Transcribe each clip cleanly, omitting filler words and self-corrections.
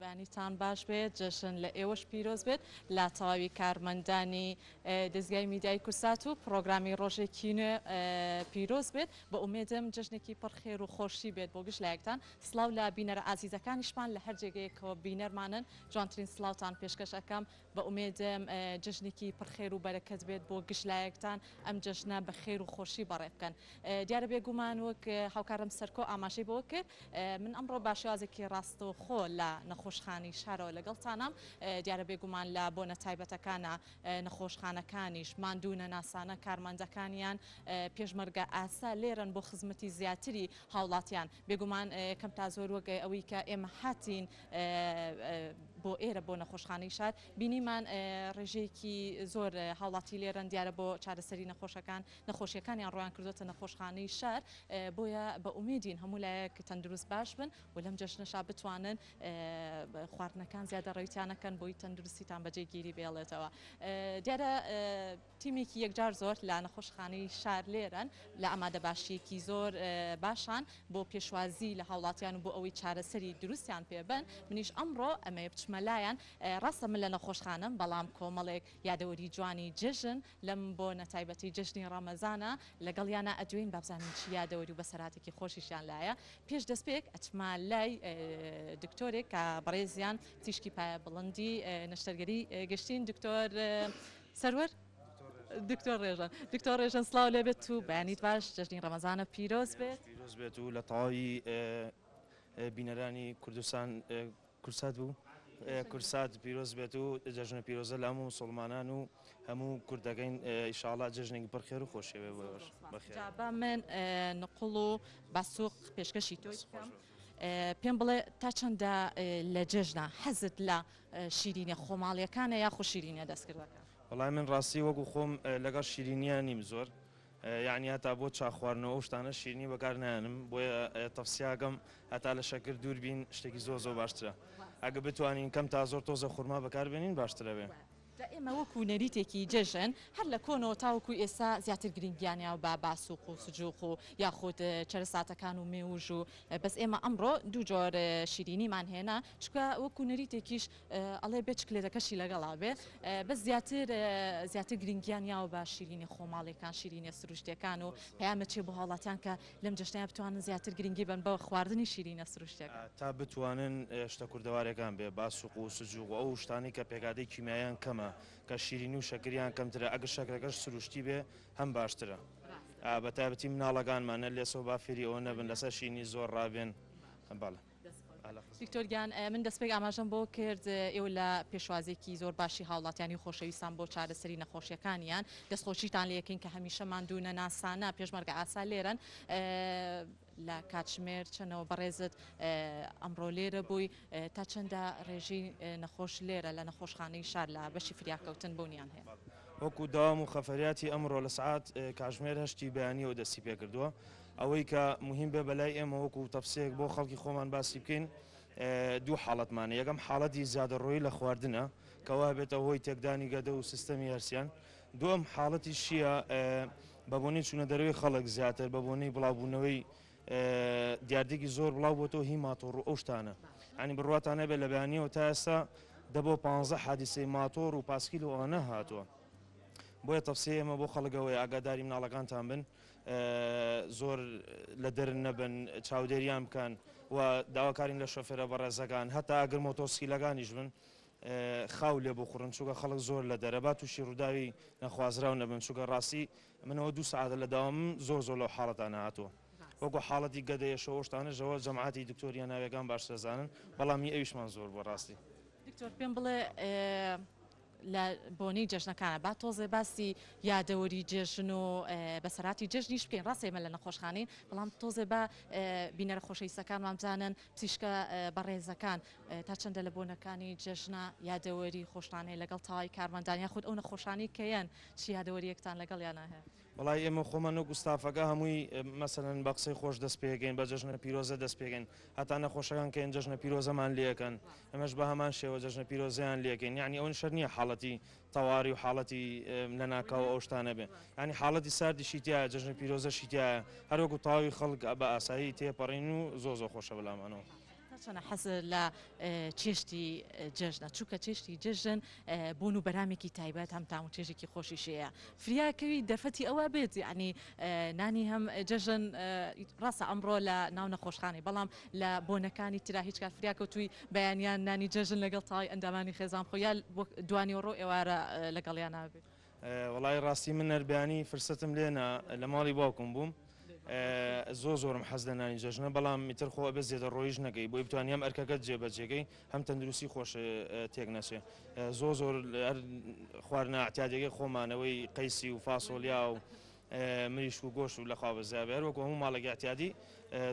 بەیانیتان باش بێت، جەژن لە ئێوەش پیرۆز بێت، لە تەواوی کارمەندانی دەزگای میدیایی کوردسات و پڕۆگرامی ڕۆژێکی نوێ پیرۆز بێت، بە ئومێدم جەژنێکی پڕ خێر و خۆشی بێت بۆ گشت لایەکتان، سڵاو لە بینەرە ئازیزەکانیشمان لە هەر جێگەیەکەوە بینەرمانن، جوانترین سڵاوتان پێشکەش ئەکەم، بە ئومێدم جەژنێکی پڕ خێر و بەرەکەت بێت بۆ گشت لایەکتان، ئەم جەژنە بە خێر و خۆشی بەڕێ بکەن. دیارە بێگومان وەک هاوکارم سەرکۆ ئاماژەی بەوە کرد، من ئەمڕۆ بە شێوازێکی ڕاستەوخۆ لە نەخۆشخانەی شارەوە لەگەڵتانام، دیارە بێگومان لە بۆنە تایبەتەکانا نەخۆشخانەکانیش ماندوو نەناسانە کارمەندەکانیان پێشمەرگە ئاسا لێرەن بۆ خزمەتی زیاتری هاوڵاتیان، بێگومان کەم تا زۆر وەک ئەوەی کە ئێمە هاتین بۆ ئێرە بۆ نەخۆشخانەی شار بینیمان ڕێژەیەکی زۆر هاوڵاتی لێرەن دیارە بۆ چارەسەری نەخۆشەکان نەخۆشیەکانیان ڕویان کردوتە نەخۆشخانەی شار بۆیە بە ئومێدین هەموو لایەک تەندروست باش بن و لەم جەژنەشا بتوانن خواردنەکان زیادە ڕەویتیان نەکەن بۆی تەندروستیتان بەجێ گیری بێڵێتەوە دیارە تیمێکی یەکجار زۆر لە نەخۆشخانەی شار لێرەن لە ئامادەباشییەکی زۆر باشان بۆ پێشوازی لە هاوڵاتیان و بۆ ئەوەی چارەسەری دروستیان پێ بەن، منیش ئەمڕۆ ئەمەوێ بچمە لایان، ڕاستە من لە نەخۆشخانەم بەڵام کۆمەڵێک یادەوەری جوانی جەژن لەم بۆنە تایبەتەی جەژنی ڕەمەزانە لەگەڵیانا ئەدوێین با بزانین چ یادەوەری و بەسەرهاتێکی خۆشیشیان لایە. پێش دەستپێک ئەچمە لای دکتۆرێک کە بەڕێزیان پزیشکی پایە بڵندی نەشتەرگەری گشتین دکتۆر سەروەر دکتۆر ڕێژەن دکتۆر ڕێژەن سڵاو لێ بێت و بەیانیت باش جەژنی ڕەمەزانە پیرۆز بێت پیرۆز بێت و لە تەواوی بینەرانی کوردستان کورسات بوو کورسات پیرۆز بێت و جەژنە پیرۆزە لە هەموو مسلمانان و هەموو کوردەکەین ئیشاڵا جەژنێکی پڕ خێر و خۆشی بێ بۆ ئێوەش بەخێر. جا با من نقوڵ و باسوق پێشکەشی تۆی بکەم پێم بڵێ تا چەندە لە جەژنا حەزت لە شیرینیە خۆماڵیەکانە یاخۆ شیرینیە دەستکردەکان؟ وەڵای من ڕاستی وەکو خۆم لەگەڵ شیرینیە نیم زۆر یەعنی هەتا بۆ چا خواردنەوە ئەو شتانە شیرینی بەکار نایەنم بۆیە تەفسیاگەم هەتا لە شەکر دوور بین شتێکی زۆر زۆر باشترە ئەگە بتوانین کەم تا زۆر تۆزە خورما بەکار بێنین باشترە بێ. جا ئێمە وەکو نەریتێکی جەژن هەر لە کۆنەوە تاوەکو ئێستا زیاتر گرنگیان یاوە بە باسوق و سجوق و یاخود چەرەساتەکان و مێوژ و بەس ئێمە ئەمڕۆ دوو جۆر شیرینیمان هێنا چونکە وەکو نەریتێکیش ئەڵێ بێ چکلێتەکەشی لەگەڵا بێ بەس زیاتر زیاتر گرنگیان یاوە بە شیرینی خۆماڵیەکان شیرینیە سروشتیەکان و پەیامە چیە بۆ هاوڵاتیان کە لەم جەژنەیا بتوانن زیاتر گرنگی بەن بە خواردنی شیرینە سروشتیەکان. تا بتوانن شتە کوردەوارەکان بێ باسوق و سجوق و ئەو شتانەی کە پێکهاتەی کیمیاییان کەمە کە شیرینی و شەکریان کەمترە ئەگەر شەکرەکەش سروشتی بێ هەم باشترە بە تایبەتی مناڵەکانمان نە لێسەوە با فێری ئەوە نەبن لەسەر شیرینی زۆر ڕابێن بەڵێ. دکتۆر گیان من دەستپێک ئاماژەم بۆ کرد ئێوە لە پێشوازیەکی زۆر باشی هاوڵاتیانی خۆشەویستان بۆ چارەسەری نەخۆشیەکانیان دەستخۆشیتان لێکەین کە هەمیشە ماندوو نەناسانە پێشمەرگە ئاسا لێرەن لە کاتژمێر چەنەوە بەڕێزت ئەمڕۆ لێرە بووی تا چەندە ڕێژەی نەخۆش لێرە لە نەخۆشخانەی شار لە بەشی فریاکەوتن بوونیان هەیە؟ وەکو دەوام و خەفەریاتی ئەمڕۆ لە سەعات کاژمێر هەشتی بەیانیەوە دەستی پێکردووە ئەوەی کە موهیم بێ بەلای ئێمە وەکو تەفسیرێک بۆ خەڵکی خۆمان باسی بکەین دوو حاڵەتمانە یەکەم حاڵەتی زیادەڕۆیی لە خواردنە کەوا بێتە هۆی تێکدانی گەدە و سیستەمی هەرسیان دووەم حاڵەتی شیە بە بۆنەی چوونە دەرەوەی خەڵک زیاتر بە بۆنەی بڵاوبوونەوەی دیاردێکی زۆر بڵاو بۆتەوە هی ماتۆڕ و ئەو شتانە ینی بڕواتان نەبێت لە بەیانیەوە تا ئێستا دە بۆ پانزە حادیسەی ماتۆڕ و پاسکیل و ئەوانە هاتووە بۆیە تەفسیە ئێمە بۆ خەڵک ئەوەیە ئاگاداری مناڵەکانتان بن زۆر لە دەرن نەبن چاودێریان بکەن و داواکارین لە شۆفێرە بەڕێزەکان هەتا ئەگەر مۆتۆسکیلەکانیش بن خاو لێ بخوڕن چونکە خەڵک زۆر لە دەرە با تووشی ڕووداوی نەخوازراو نەبن چونکە ڕاستی منەوە دوو سەعاتە لە داوامم زۆر زۆر لەو حاڵەتانە هاتووە وەکو حاڵەتی گەدەیەشەوە ئەو شتانەشەوە جەماعەتی دکتۆریان ناوێکان باشتر دەزانن بەڵام هی ئەویشمان زۆر بووە ڕاستی. دکتۆر پێم بڵێ لە بۆنەی جەژنەکانە با تۆزێ باسی یادەوەری جێژن و بەسەرهاتی جەژنیش بکەین ڕاستە ئێمە لە نەخۆشخانەین بەڵام تۆزێ با بینەرە خۆشەویستەکانمان بزانن پزیشکە بەڕێزەکان تا چەندە لە بۆنەکانی جەژنە یادەوەری خۆشتان هەیە لەگەڵ تەواوی کارمەندان یاخود ئەو نەخۆشانەی کە یەن چ یادەوەریەکتان لەگەڵیانا هەیە؟ وەڵای ئێمە خۆمان وەکو ستافەکە هەمووی مەسەلەن بە قسەی خۆش دەست پێکەین بە جەژنە پیرۆزە دەست پێکەین هەتا نەخۆشەکان کەین جەژنە پیرۆزەمان لێکەن ئێمەش بە هەمان شێوە جەژنە پیرۆزەیان لێکەین یعنی ئەوەن شەر نییە حاڵەتی تەواری و حاڵەتی لەناکاو ئەو شتانە بێ یعنی حاڵەتی ساردیشی تایە جەژنە پیرۆزەشی تایە هەر وەکو تەواوی خەڵک بە ئاسایی تێپەڕین و زۆر زۆر خۆشە بەلامانەوە. تا چەنە حەزت لە چێشتی جەژنە چونکە چێشتی جەژن بۆن و بەرامێکی تایبەت هەم تام و چێژێکی خۆشیشی هەیە فریا کەوی دەرفەتی ئەوە بێت یعنی نانی هەم جەژن ڕاستە ئەمڕۆ لە ناو نەخۆشخانەی بەڵام لە بۆنەکانی ترا هیچ کات فریا کەوتووی بەیانیان نانی جەژن لەگەڵ تەواوی ئەندامانی خێزان بخۆی یا دوانیوەڕۆ ئێوارە لەگەڵیان نابێت؟ وەڵایی ڕاستی من هەر بەیانی فرسەتم لێ نا لە ماڵی باوکم بووم زۆر زۆرم حەز لە نانی جەژنە بەڵام ئیتر خۆ ئەبێ زێدە ڕۆیش نەکەی بۆی بتوانی هەم ئەرکەکەت جێبەجێکەی هەم تەندروستی خۆش تێک نەچێ زۆر زۆر هەر خواردنە ئەعتیادیەکەی خۆمانەوەی قەیسی و فاسۆلیا و مریشک و گۆشت و لەخوا بەزیابێ هەر وەکو هەموو ماڵێکی ئەعتیادی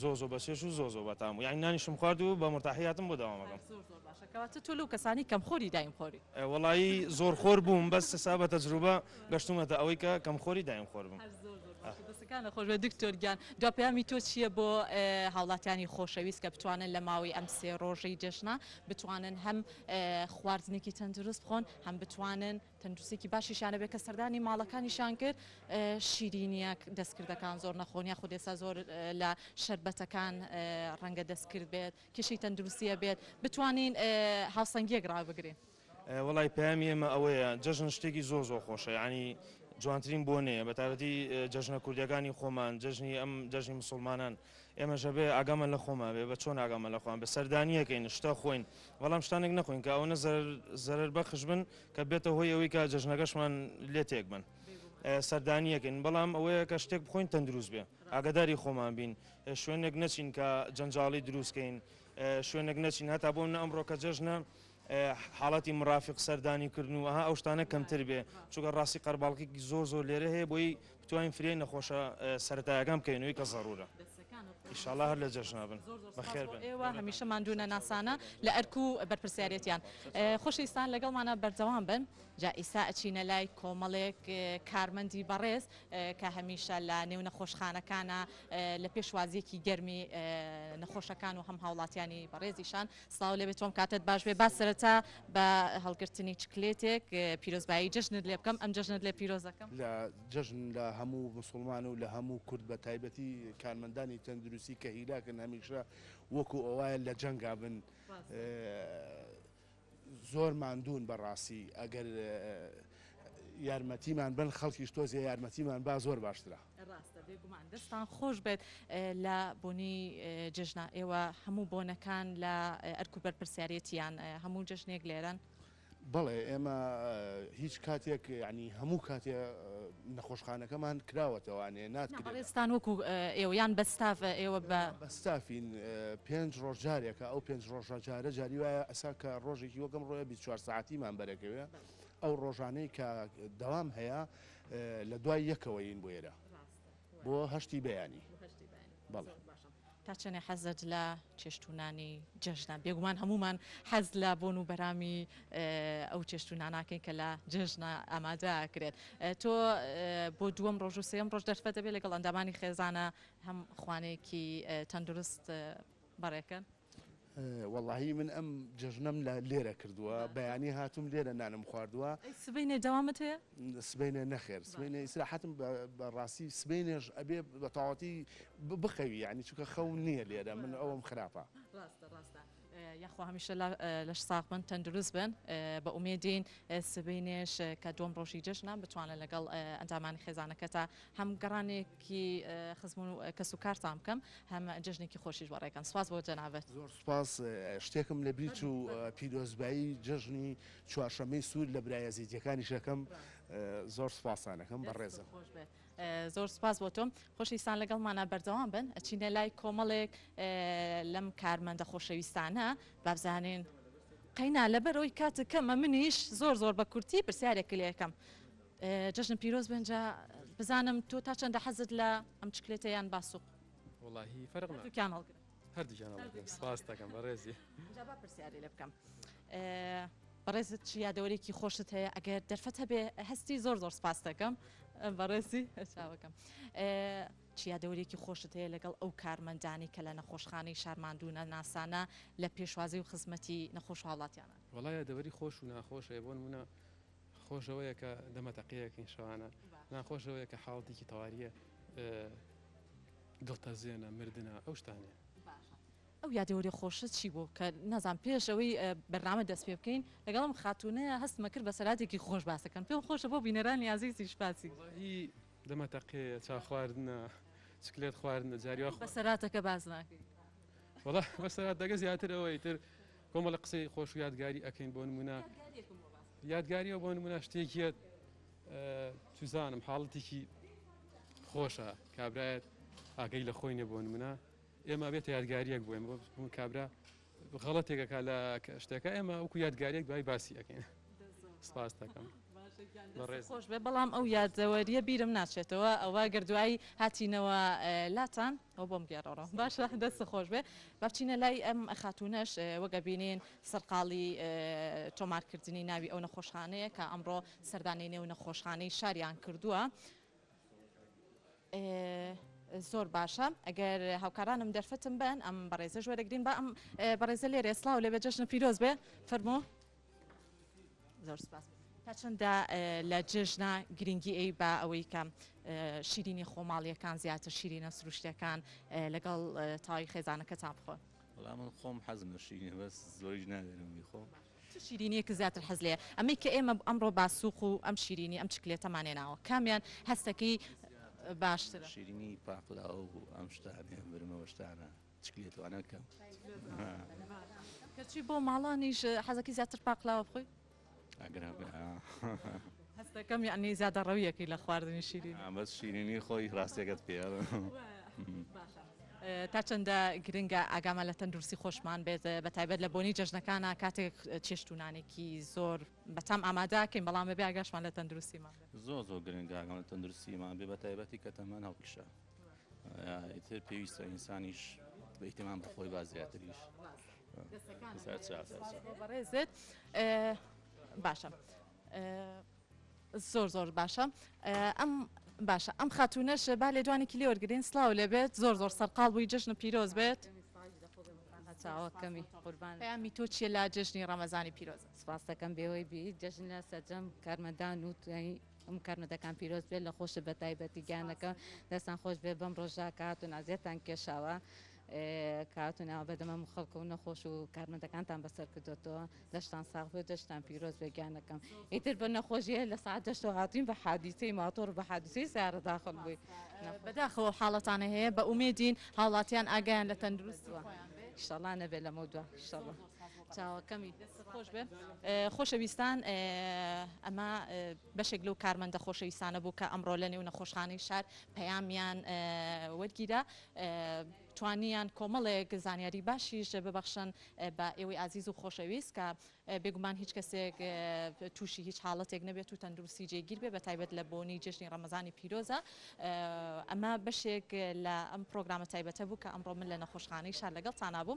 زۆر زۆر بەچێژ و زۆر زۆر بەتام بوو یانی نانیشم خوارد و بە مورتاحی هاتم بۆ دەوامەکەم. زۆر زۆر باشە کەواتە تۆ لەو کەسانەی کەمخۆری دایم خۆری؟ وەڵایی زۆر خۆر بووم بەس ئێستا بە تەجروبە گەشتوومەتە ئەوەی کە کەمخۆری دایم خۆر بم. هەر زۆر زۆر باشە دەستەکانت خۆش بێت دکتۆر گیان دوا پەیامی تۆ چییە بۆ هاوڵاتیانی خۆشەویست کە بتوانن لە ماوەی ئەم سێ ڕۆژەی جەژنە بتوانن هەم خواردنێکی تەندروست بخۆن هەم بتوانن تەندروستیەکی باشیشیان هەبێت کە سەردانی ماڵەکانیشیان کرد شیرینیە دەستکردەکان زۆر نەخۆن یاخود ئێستا زۆر لە شەربەتەکان ڕەنگە دەستکرد بێت کێشەی تەندروستیە بێت بتوانین هاوسەنگیەک ڕابگرین. وەڵای پەیامی ئێمە ئەوەیە جەژن شتێکی زۆر زۆر خۆشە یانی جوانترین بۆنەیە بە تایبەتی جەژنە کوردیەکانی خۆمان جەژنی ئەم جەژنی مسوڵمانان ئێمەش ئەبێ ئاگامان لە خۆمان بێ بە چۆن ئاگامان لە خۆمان بێ سەردانیەکەین شتە خۆین بەڵام شتانێک نەخۆین کە ئەوەنە زەرەر بەخش بن کە بێتە هۆی ئەوەی کە جەژنەکەشمان لێ تێک بن سەردانیەکەین بەڵام ئەوەیە کە شتێک بخۆین تەندروست بێ ئاگاداری خۆمان بین شوێنێک نەچین کە جەنجاڵی دروستکەین شوێنێک نەچین هەتا بۆ منە ئەمڕۆ کە جەژنە حاڵەتی مرافق سەردانی کردن و ئەها ئەو شتانە کەمتر بێ چونکە ڕاستی قەرباڵغیکی زۆر زۆر لێرە هەیە بۆی بتوانین فریای نەخۆشە سەرەتایەکان بکەوینەوەی کە زەرورە ئیشاڵا هەر لە جەژنا بن بەخێر بن. ئێوە هەمیشە ماندوو نەناسانە لە ئەرک و بەرپرسیارێتیان. خۆشەویستان لەگەڵمانا بەردەوام بن. جا ئیستا ئەچینە لای کۆمەڵێک کارمەندی بەڕێز کە هەمیشە لە نێو نەخۆشخانەکانا لە پێشوازیەکی گەرمی نەخۆشەکان و هەم هاوڵاتیانی بەڕێزیشان. سڵاو لێبێت تۆم کاتت باش بێ با سەرەتا بە هەڵگرتنی چکلێتێک پیرۆزبایی جەژنت لێ بکەم ئەم جەژنت لێ پیرۆزەکەم. لە جەژن لە هەموو موسوڵمان و لە هەموو کورد بە تایبەتی کارمەندانی تەندروستی کە هیلاکن هەمیشە وەکو ئەوایە لە جەنگا بن زۆر ماندوون بەڕاستی ئەگەر یارمەتیمان بن خەڵکیش تۆزێ یارمەتیمان با زۆر باشترە. ڕاستە بێگومان دەستان خۆش بێت لە بۆنەی جەژنا ئێوە هەموو بۆنەکان لە ئەرک و بەرپرسیارێتیان هەموو جەژنێک لێرەن؟ بەڵێ ئێمە هیچ کاتێک یانی هەموو کاتێ نەخۆشخانەکەمان کراوەتەوانێ ناتکرێت. بەڕێزتان وەکو ئێوە یان بە ستاف ئێوە بە. بە ستافین پێنج ڕۆژ جارێکە ئەو پێنج ڕۆژە جارە جاری وایە ئەسا کە ڕۆژێکی وەک ئەمڕۆیە 24 سەعاتیمان بەرەکەوێ ئەو ڕۆژانەی کە دەوام هەیە لە دوای یەکەوە یین بۆ ئێرە بۆ هەشتی بەیانی بەڵێ. تا چەنێ حەزت لە چێشت و نانی جەژنە؟ بێگومان هەموومان حەز لە بۆن و بەرامی ئەو چێشت و ناناکەین کە لە جەژنە ئامادە ئەکرێت. تۆ بۆ دووەم ڕۆژ و سێیەم ڕۆژ دەرفەت دەبێت لەگەڵ ئەندامانی خێزانە هەم خوانێکی تەندروست بەڕێکەن؟ وەڵاهی من ئەم جەژنەم لە لێرە کردووە بەیانی هاتووم لێرە نانم خواردووە. ئەی سبەینێ دەوامت هەیە؟ سبەینێ نەخێر سبەینێ ئیسراحەتم بە ڕاستی سبەینێش ئەبێ بە تەواوەتی بخەوی یانی چونکە خەو نییە لێرە من ئەوەم خراپە. ڕاستە ڕاستە یاخوا هەمیشە لەش ساغ بن تەندروست بن بە ئومێدین سبەینێش کە دووەم ڕۆژی جەژنە بتوانن لەگەڵ ئەندامانی خێزانەکەتا هەم گەڕانێکی خزم و کەس و کارتان بکەم هەم جەژنێکی خۆشیش بەڕێکەن سوپاس بۆ جەنابت. زۆر سوپاس شتێکم لە بیر چوو پیرۆزبایی جەژنی چوارشەممەی سوور لە برا یەزیدیەکانیش ئەکەم زۆر سوپاستان ئەکەم بەڕێزم. دەستت خۆش بێت زۆر سوپاس بۆ تۆ. خۆشەویستان لەگەڵمانا بەردەوام بن ئەچینە لای کۆمەڵێک لەم کارمەندە خۆشەویستانە بابزانین قەینا لەبەرئەوەی کاتت کەمە منیش زۆر زۆر بە کورتی پرسیارێک لێ ئەکەم جەژن پیرۆز بێن جا بزانم تۆ تا چەندە حەزت لە ئەم چکلێتە یان باسوق؟ وەڵاهی فەرق نا هەردووکیان هەڵگرە هەردووکیان هەڵگرم سپاست دەکەم بەڕێزی. جا با پرسیاری لێ بکەم بەڕێزت چ یادەوەرێکی خۆشت هەیە ئەگەر دەرفەت هەبێ هەستی زۆر زۆر سپاست دەکەم بەڕێزی چاوەکەم چ یادەوەرێکی خۆشت هەیە لەگەڵ ئەو کارمەندانی کە لە نەخۆشخانەی شار ماندوو نەناسانە لە پێشوازی و خزمەتی نەخۆش و هاوڵاتیانان؟ وەڵا یادەوەری خۆش و ناخۆش هەیە بۆ نموونە خۆش ئەوەیە کە دەمە تەقیەکەین شەوانە، ناخۆش ئەوەیە کە حاڵەتێکی تەواریە دڵتەزێنە، مردنە، ئەو شتانەیە. باشە. ئەو یادەوەریە خۆشە چی بوو کە نازانم پێش ئەوەی بەرنامە دەست پێ بکەین لەگەڵ ئەم خاتوونەیە هەستمە کرد بەسەرهاتێکی خۆش باسەکەن پێم خۆشە بۆ بینەرانی ئازیزیش باسی. وەڵاهی دەمە تەقێیە چا خواردنە چکلێت خواردنە جاری وا. بەسەرهاتەکە باس ناکەی. وەڵا بەسەرهاتەکە زیاتر ئەوە ئیتر کۆمەڵە قسەی خۆش و یادگاری ئەکەین بۆ نمونە یادگاریەوە بۆ نمونە شتێکیە چزانم حاڵەتێکی خۆشە کابرایەت ئاگەی لە خۆی نیە بۆ نمونە ئێمە بێتە یادگاریەک بۆ ئێمە کابرا غەڵەتێک ئەکا لە شتەکە ئێمە وەکو یادگاریەک دوای باسی ئەکەین سپاس دەکەم بەڕێز خۆش بێ بەڵام ئەو یادەوەریە بیرم ناچێتەوە ئەوە گەر دوایی هاتینەوە لاتان ئەو بۆم گێڕەوە باشە دەست خۆش بێ با بچینە لای ئەم خاتوونەش وەک ئەبینین سەرقاڵی تۆمارکردنی ناوی ئەو نەخۆشخانەیە کە ئەمڕۆ سەردانی نێو نەخۆشخانەی شاریان کردووە. زۆر باشە ئەگەر هاوکارانم دەرفەتم بن ئەم بەڕێزەش وەرەگرین با ئەم بەڕێزە لێرێ سڵاو لێ بێ جەژنە پیرۆز بێ فەرموو زۆر سپاس تا چەندە لە جێژنا گرنگی ئەی بە ئەوەی کە شیرینی خۆماڵیەکان زیاتر شیرینە سروشتەکان لەگەڵ تاوی خێزانەکەتان بخۆن وەڵا من خۆم حەزم لە شیرینە بەس زۆریش نادەنم بیخۆم. چ شیرینیەک زیاتر حەز لێیە؟ ئەمەی کە ئێمە ئەمڕۆ باسوق و ئەم شیرینی ئەم چکلێتەمان هێناوە کامیان هەستەکەی باشترە؟ شیرینی پاقلاوە و ئەم شتانەیە برمەوە شتانە چکلێت وانە کەم. کەچی بۆ ماڵانیش حەزەکەی زیاتر پاقلاوە بخۆی؟ ئەگەر هەبێ ئا. هەستەکەم یەعنی زیادەڕەویەکەی لە خواردنی شیرینی. بەس شیرینی خۆی ڕاستیەکەت پێ ئەڵێم. باشە تا چەندە گرنگە ئاگامان لە تەندروستی خۆشمان بێت بە تایبەت لە بۆنی جەژنەکانا کاتێک چێشت و نانێکی زۆر بەتام ئامادەکەین بەڵام بەبێ ئاگاشمان لە تەندروستیمان بێت. زۆر زۆر گرنگە ئاگامان لە تەندروستیمان بێ بە تایبەتی کە تەمەن هەڵکشا ئیتر پێویستە ئینسانیش بە ئیهتیمام بە خۆی با زیاتریش. بەڕێزت باشە زۆر زۆر باشە ئەم باشە ئەم خاتونەش با لێدوانێکی لێ وەرگین سلااو لێبێت زۆر زۆر سەرقاڵ بووی جەژنە پیرۆز بێت چاوەکەمی قوربان پەیامی تۆ چیە لا جەژنی ڕەمەزانی پیرۆز سپاس دەکەم بێوەی بی جەژن لە سەرجەم کارمەندان و هەموو کارمەندەکان پیرۆز بێت لە خۆشت بە تایبەتی گیانەکەم دەستان خۆش بێت بەم ڕۆژە کە هاتوون ئازیەتان کێشاوە کە هاتوون ئاوا بەدەم هەموو خەڵک و نەخۆش و کارمەندەکانتان بەسەر کردۆتەوە لەشتان ساغ بێت جەژنتان پیرۆز بێت گیانەکەم ئیتر بە نەخۆشیە لە سەعات دەشتەوە هاتوین بە حادیسەی ماتۆڕ بە حادیسەی سیارە داخڵ بووی بەداخەوە ئەو حاڵەتانە هەیە بە ئومێدین هاوڵاتیان ئاگایان لە تەندروستی خۆیان بێت. ئیشەڵا نەبێت لەمەودوا ئیشەڵا. چاوەکەمی دەستت خۆش بێ خۆشەویستان ئەمە بەشێک لەو کارمەندە خۆشەویستانە بوو کە ئەمڕۆ لە نێو نەخۆشخانەی شار پەیامیان وەرگیرا توانیان کۆمەڵێک زانیاری باشیش ببەخشن بە ئێوەی ئازیز و خۆشەویست کە بێگومان هیچ کەسێک تووشی هیچ حاڵەتێک نەبێت و تەندروستی جێگیر بێ بە تایبەت لە بۆنی جێژنی ڕەمەزانی پیرۆزە ئەمە بەشێک لە ئەم پرۆگرامە تایبەتە بوو کە ئەمڕۆ من لە نەخۆشخانەی شار لەگەڵتانا بووم.